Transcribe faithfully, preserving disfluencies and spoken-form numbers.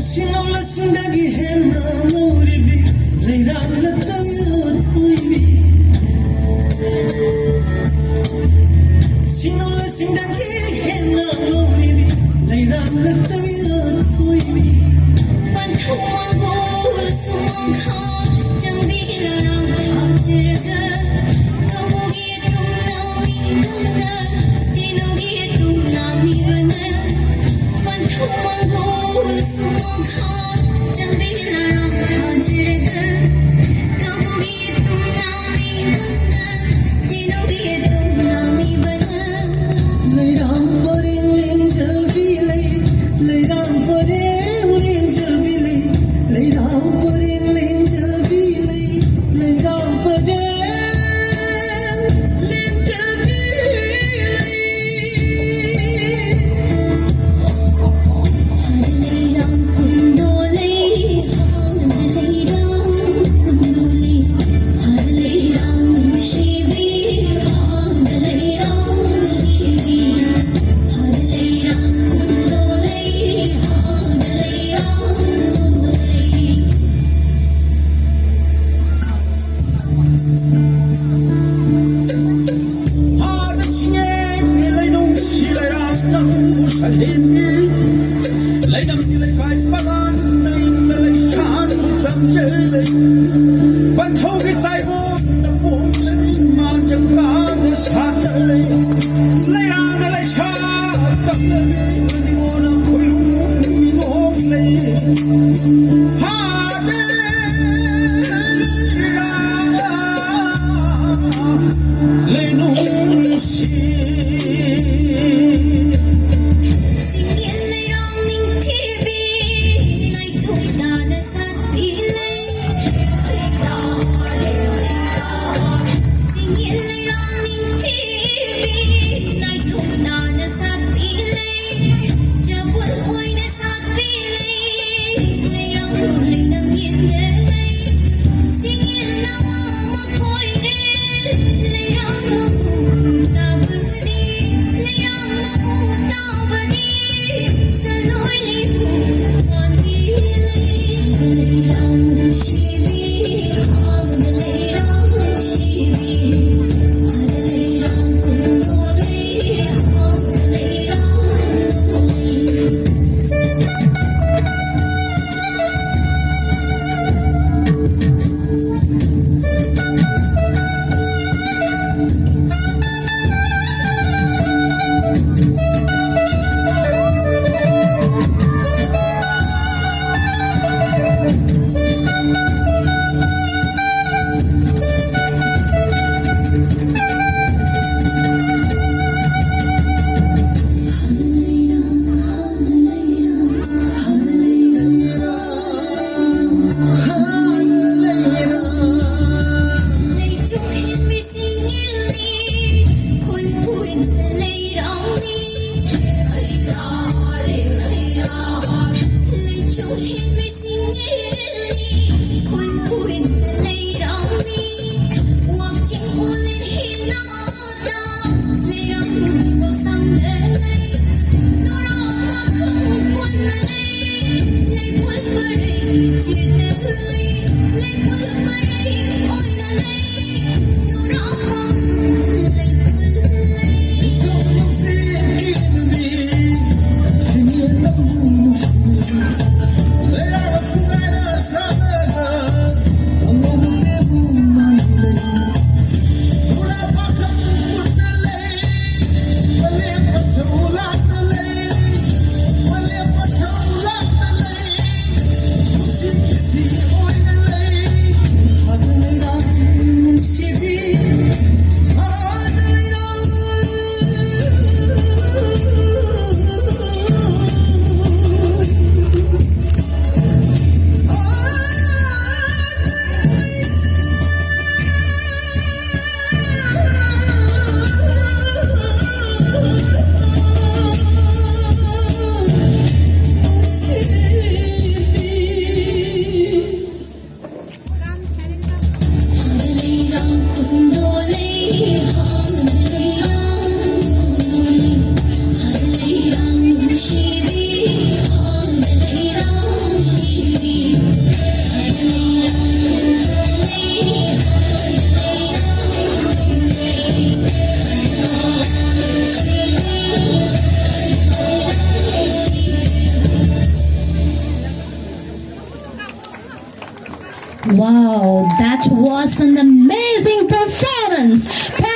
ꯁꯤꯡꯅꯧꯂꯁꯤꯡꯗꯒꯤ ꯍꯦꯟꯅ ꯉꯧꯔꯤꯕꯤ ꯂꯩꯔꯥꯡꯂꯛꯇ ꯊꯣꯏꯕꯤ꯫ ꯁꯤꯡꯅꯧꯂꯁꯤꯡꯗꯒꯤ ꯍꯦꯟꯅ ꯉꯧꯔꯤꯕꯤ ꯂꯩꯔꯥꯡꯂꯛꯇ ꯊꯣꯏꯕꯤ꯫ ꯄꯟꯊꯧ ꯃꯥꯡꯒꯣꯜ ꯁꯨꯃꯥꯡꯈꯥ ꯆꯪꯕꯤ ꯂꯩꯔꯥꯡ ꯊꯥꯖꯔꯒ ꯀꯧꯕꯒꯤ ꯇꯨꯝꯅ ꯃꯤꯕꯅ, ꯇꯤꯅꯧꯒꯤ ꯇꯨꯝꯅ ꯃꯤꯕꯅ꯫ ꯄꯟꯊꯧ ꯃꯥꯡꯒꯣꯜ ꯁꯨꯃꯥꯡꯈꯥ ꯆꯪꯕꯤ ꯂꯩꯔꯥꯡ ꯊꯥꯖꯔꯒ ꯀꯧꯕꯒꯤ ꯇꯨꯝꯅ ꯃꯤꯕꯅ, ꯇꯤꯅꯧꯒꯤ ꯇꯨꯝꯅ ꯃꯤꯕꯅ꯫ ꯂꯩꯔꯥꯡ ꯄꯔꯦꯡ ꯂꯦꯡꯖꯕꯤ ꯂꯩ, ꯂꯩꯔꯥꯡ ꯄꯔꯦꯡ ꯂꯦꯡꯖꯕꯤ ꯂꯩ, ꯂꯩꯔꯥꯡ ꯄꯔꯦꯡ ꯂꯦꯡꯖꯕꯤ ꯅꯪꯒꯤ ꯂꯩꯀꯥꯏ ꯄꯂꯥꯟꯗ ꯏꯪꯅ ꯂꯩꯁꯥꯅꯤ ꯇꯝꯖꯔꯦ꯫ ꯄꯟꯊꯧꯒꯤ ꯆꯥꯏꯕꯣꯟꯗ ꯄꯣꯡꯂꯩ ꯃꯥꯟꯖ ꯀꯥꯅ ꯁꯥꯖꯔꯦ꯫ ꯂꯩꯔꯥꯡꯗ ꯂꯩꯁꯥ ꯇꯝꯂꯕꯤ ꯃꯅꯤꯉꯣꯟꯅ ꯈꯣꯏꯔꯨꯝ ꯃꯤꯅꯣꯛ ꯂꯩ꯫ ꯍꯥꯗꯦ ꯂꯩꯔꯥꯡ ꯂꯩꯅꯨꯡꯁꯤ꯫ ꯆꯤꯡꯌꯦꯟ ꯂꯩꯔꯥꯡ ꯅꯤꯡꯊꯤꯕꯤ, ꯅꯥꯏꯇꯣꯝ ꯇꯥꯅ ꯁꯥꯠꯄꯤ ꯂꯩ꯫ ꯆꯤꯡꯌꯦꯟ ꯂꯩꯔꯥꯡ ꯅꯤꯡꯊꯤꯕꯤ, ꯅꯥꯏꯇꯣꯝ ꯇꯥꯅ ꯁꯥꯠꯄꯤ ꯂꯩ꯫ ꯆꯕꯨꯜ ꯑꯣꯏꯅ ꯁꯥꯠꯄꯤ ꯂꯩ, ꯂꯩꯔꯥꯡ ꯂꯩꯅꯝ ꯌꯦꯟꯗ ꯂꯩ꯫ ꯆꯤꯡꯌꯦꯟ ꯅꯋꯥ ꯃꯈꯣꯏꯔꯦꯜ, ꯂꯩꯔꯥꯡ ꯃꯀꯨ ꯇꯥꯕꯒꯗꯤ, ꯂꯩꯔꯥꯡ ꯃꯀꯨ ꯇꯥꯕꯗꯤ, ꯁꯂꯣꯏ ꯂꯤꯕꯨ ꯄꯥꯟꯕꯤ ꯂꯩ꯫ ꯂꯩꯔꯥꯡ ꯅꯨꯡꯁꯤꯕꯤ, ꯍꯥꯎꯗ ꯂꯩꯔꯥꯡ ꯅꯨꯡꯁꯤꯕꯤ, ꯍꯥꯎꯗ ꯂꯩꯔꯥꯡ ꯀꯨꯟꯗꯣ ꯂꯩ, ꯍꯥꯎꯗ ꯂꯩꯔꯥꯡ ꯀꯨꯟꯗꯣ ꯂꯩ꯫ Wow, that was an amazing performance.